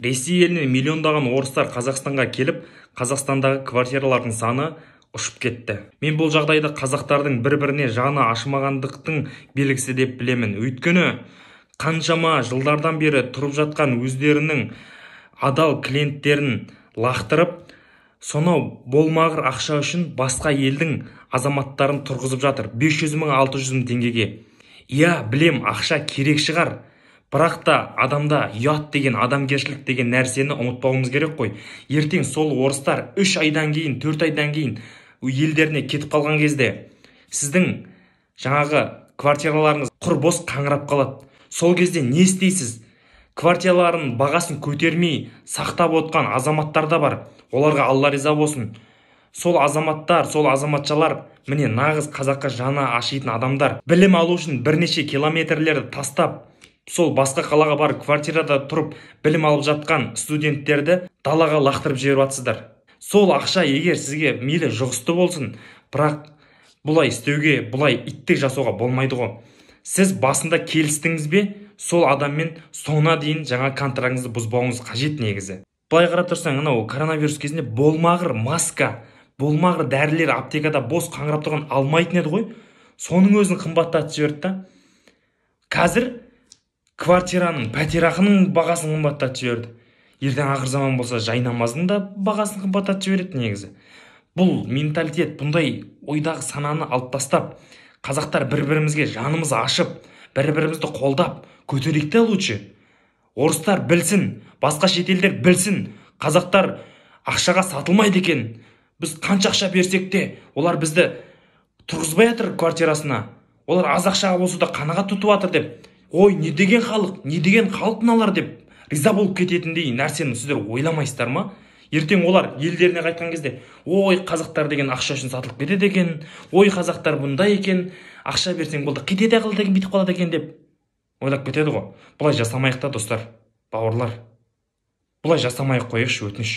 Ресей елінен миллиондаған орыстар Қазақстанға келіп, Қазақстандағы квартиралардың саны ұшып кетті. Мен бұл жағдайды қазақтардың бір-біріне жаны ашымағандықтың белгісі деп білемін. Өйткені қаншама жылдардан бері тұрып жатқан өздерінің адал клиенттерін лақтырып, сонау болмағыр ақша үшін басқа елдің азаматтарын тұрғызып жатыр 500 мың, 600 мың теңгеге. Иә, білем, ақша керек шығар, бірақ та адамда ұят деген, адамгершілік деген нәрсені ұмытпауымыз керек қой. Ертең сол орыстар 3 айдан кейін, 4 айдан кейін елдеріне кетіп қалған кезде сіздің жаңағы квартираларыңыз құр бос қаңырап қалады. Сол кезде не істейсіз? Квартираларын бағасын көтермей сақтап отқан азаматтар да бар. Оларға Алла риза болсын. Сол азаматтар, сол азаматшалар міне нағыз қазаққа жаны ашитын адамдар. Білім алу үшін бірнеше километрлерді тастап, сол басқа қалаға барып квартирада тұрып білім алып жатқан студенттерді далаға лақтырып жіберіп жатсыздар. Сол ақша егер сізге мейлі жұғысты болсын, бірақ бұлай істеуге, бұлай иттік жасауға болмайды ғой. Сіз басында келістіңіз бе, сол адаммен соңына дейін жаңа контрактыңызды бұзбауыңыз қажет негізі. Былай қарап тұрсаң, анау коронавирус кезінде болмағыр маска, болмағыр дәрілер аптекада бос қаңырап тұрған алмайтын еді ғой. Соның өзін қымбаттатып жіберді да. Қазір квартираның, пәтерақының бағасын қымбаттатып жіберді. Ертең ақыр заман болса жайнамаздың да бағасын қымбаттатып жібереді негізі. Бұл менталитет, бұндай ойдағы сананы алып тастап, қазақтар бір-бірімізге жанымыз ашып, бір-бірімізді қолдап, көтерейік те лучше. Орыстар білсін, басқа шетелдер білсін, қазақтар ақшаға сатылмайды екен. Біз қанша ақша берсек те, олар бізді тұрғызбай жатыр квартирасына. Олар аз ақшаға болса да қанағат тұтып жатыр деп. Ой, не деген халық, не деген халық мыналар деп риза болып кететіндей нәрсені сіздер ойламайсыздар ма? Ертең олар елдеріне қайтқан кезде, ой, қазақтар деген ақша үшін сатылып кетеді екен, ой, қазақтар бұндай екен, ақша берсең болды, қитете қалады екен, бүйтіп қалады екен деп ойлап кетеді ғой. Бұлай жасамайық та, достар, бауырлар. Бұлай жасамай ақ қояйықшы, өтініш.